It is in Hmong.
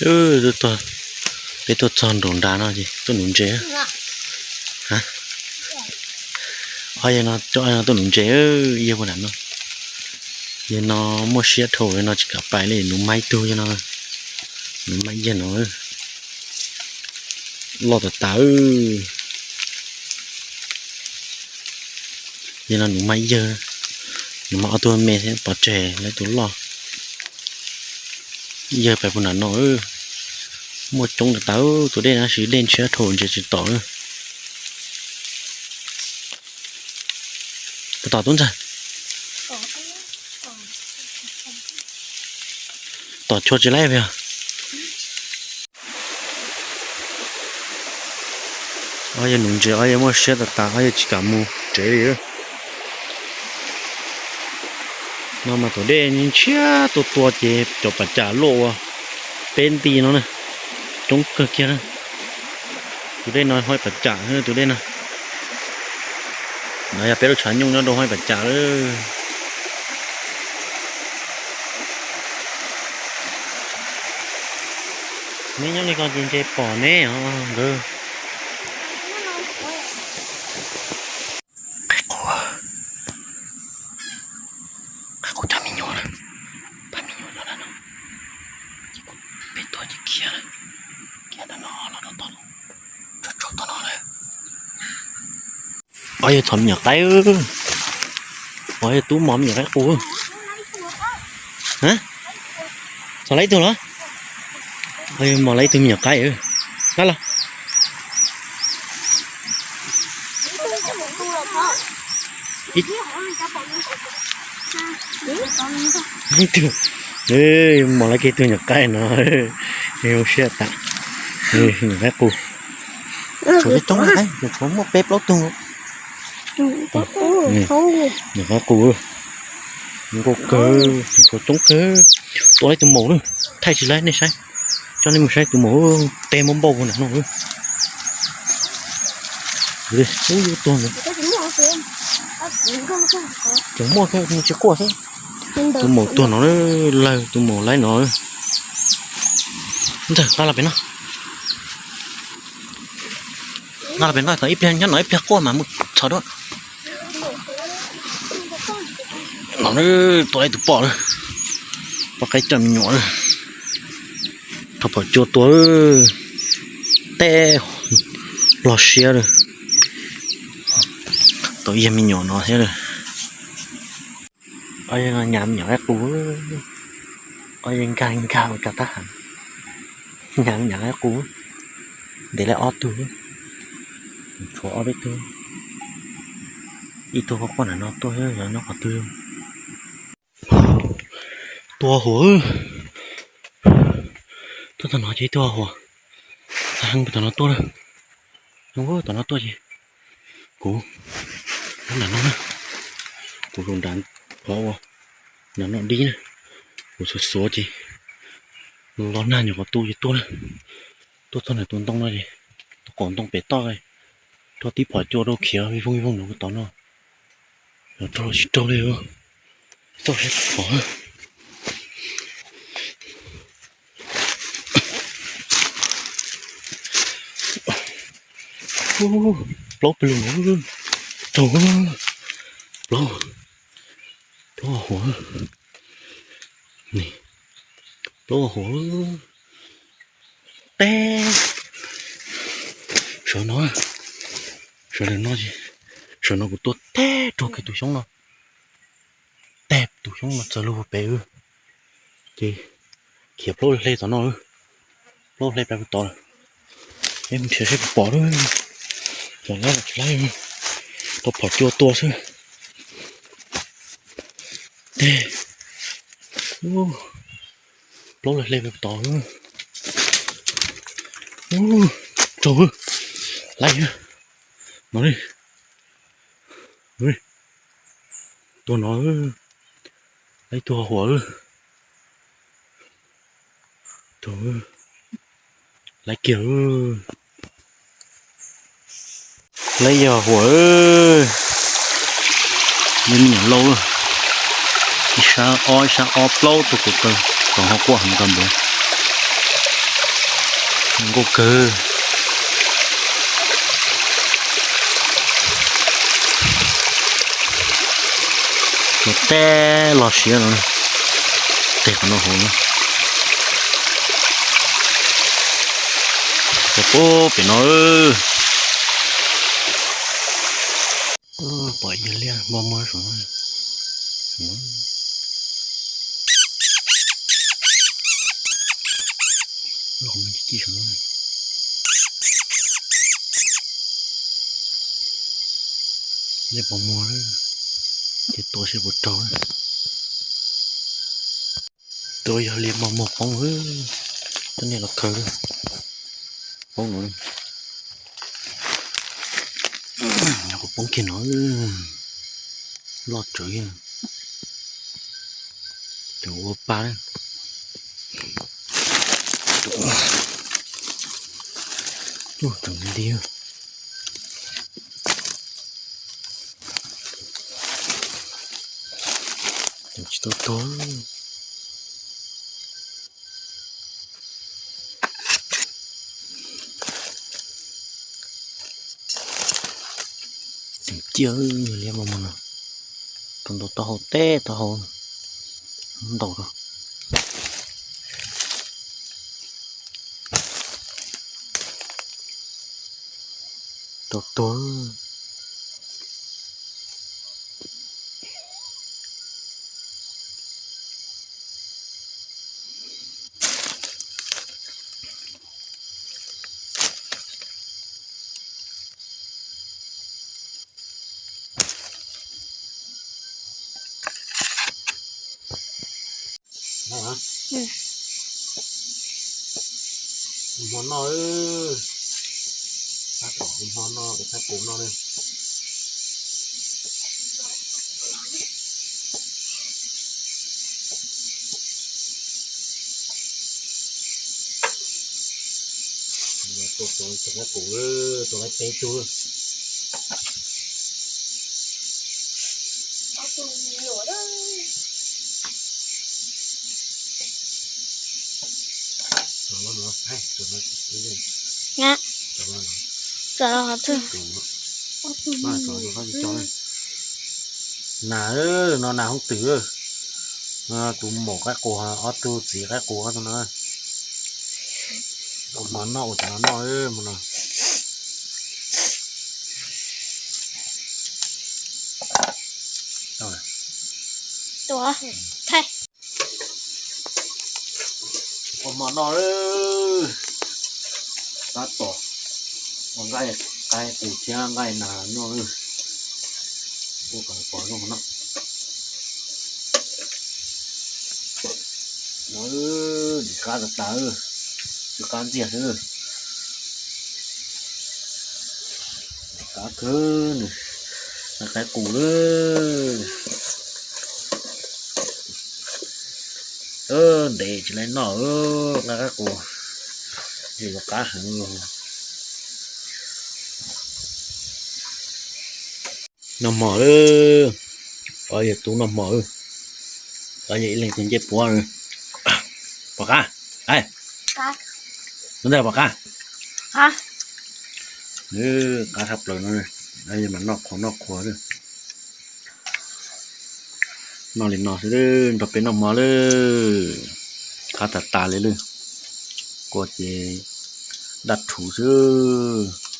Peb tuaj txog nraum nrad no ces tuaj nuv ntses. Cov no tuaj nuv ntses, yawg puag nram no. Yawg no muaj siab dhau, yawg no tsis kam pais li, nuv mas ib tug yawg no, nuv mas yawg no loj tas tas. Yawg no nuv mas yawg, nuv mas ob tug me thiab pov tseg lawv tus loj. Yawg pais puag nram no, muaj coob tas tas, tus dej no siv dej ntshiab dhau ntses tsis tom. Puas tom tub ntxawg? Tom tshua tsis laib pes. Ob yawg nuv ntses, ob yawg muaj siab tas tas, ob yawg tsis kam mus tsev li. No mas thaum dej ntshiab tua tua ces cov pas cas luaj ua peb nti no na, coob kawg kiag na. Tus dej no haib pas cas, tus dej no. No yog peb lub tshav nyooj nyob rau haib pas cas lawm. Neb nyob li ko ces ntses pom neb os nkawd. Qe qus, qe qus cov me nyuam, pab me nyuam cov no, ces kuv peb tuaj ces khiav, khiav tau no los rau tod, tsaug tsaug tau no lawm. Ob yawg txhom me nyuam qaib, ob yawg tub mos me nyuam qaib qus. Txhom lawm ib tug los? Ob yawg mos lawm ib tug me nyuam qaib, lab los. Mos lawm kiag tug nyuam qaib no, zoo siab tas. Nyuam qaib qus, tshuav coob, tshuav muaj peb plaub tug. Nyuam qaib qus, nkauj kawg, tshuav coob kawg. Tua lawm tus maum lawm, thaij tsis laib nej saib, coj nej mus saib tus maum, teb muab npauj puag nram no. Ub, yuav tuag ntag. Tseem muaj, tsis quaj xwb. Tus maum tuag no, lawg tus maum laib no. Ntxawg, nqa los pem no. Nqa los pem no kom ib pliag nyob no ib pliag quaj mas mus txhom dua. No tua ib tug poj lawm, poj qaib coj me nyuam lawm. Thaum phom cua tua, teb loj siab lawm. Tau ib yag me nyuam no thiab lawm. Ob yawg no nyas me nyuam qaib qus, ob yawg nkag nkag ua cov tab ham, nyas me nyuam qaib qus. Ntev lawm ob tug, tshuav ob peb tug, ib tug quaj quaj nram no tuaj, yog nyob qhov twg. Tus huam, tuaj txog no ces ib tug huam, heev tom no tuaj na, heev tom no tuaj ces kuv nram no na, kuv los nram qhov uas nram no dib na, kuv xuav xuav ces los nag nyuam qhuav tu ces tuaj na, tuaj txog ntawm tus ntoo no ces tus qaum ntoo pem toj, rau tib phom cua rau khiav vij voog vij voog nram tod no, yog raug los tsis raug li. Txoj saib phom, plaub pes lug, raug, plaub, plaub huam, plaub huam, teb, sawv no, sawv daws no, sawv no kuv tua teb raug kiag tus xyoob no, teb tus xyoob no txawg lug pem, ces khiav plaub hle tom no, plaub hle pem tod lawm. Peb mus nrhiav saib puas pom lawm, tseem laib los tsis laib, tau phom cua tua xwb. Teb, plaub hle pem tod, raug, laib no li, tua no, laib tug huam, laib kiag, laib yog huam, me nyuam lauj, ib sab ob, ib sab ob, plaub tug kuv kaw, kom ho quaj heev kawg npaum. Nkauj kawg. Tus teb los siav no, teg qhov no hauv. Tus pub pem no. Pom yawg liab mos mos saum no. Loj me ci saum no. Liab mos mos, ces tua seb puas raug. Tua yog liab mos mos poob, cov niag los khaws poob no. Kuv poob kiag no, loj tsawv, cov ua pa. Tseem nti, tsis tau tuag. Tseem ciaj, liab mos mos no, rau ntaus taub hau teb taub hau ntaus rau. Tau tuag. Hmo noj, tab tom hmo noj, ua qaib qus noj na. Tua qaib qus, tua qaib peb tug. Nas, no nas hoob twm. Tus maum qaib qus, ob tug txiv qaib qus ob tug no. Hmo noj ua cov no noj hmo no. Ua hmo noj, tab tom ua nqaij, qaib qus thiab nqaij nas noj. Ua kom pom zoo no. Dim qab tas tas, tsw qab ntxiag xwb. Qab kawg nws, nqa qaib qus lawm. Ntev tsis laib noj, nqa qaib qus, yog yuav qab heev. Noj hmo lawm, pov yawg tub noj hmo lawm, pov yawg ib leeg tus ncej puav. Pom qab, ai, no ntag pom qab. Qab tshaj plaws no, yawg mas noj qhuav noj qhuav lawm. Noj li no xwb, nrog peb noj hmo lawm, qab tas tas li lawm. Kua ces daj rhuv xwb.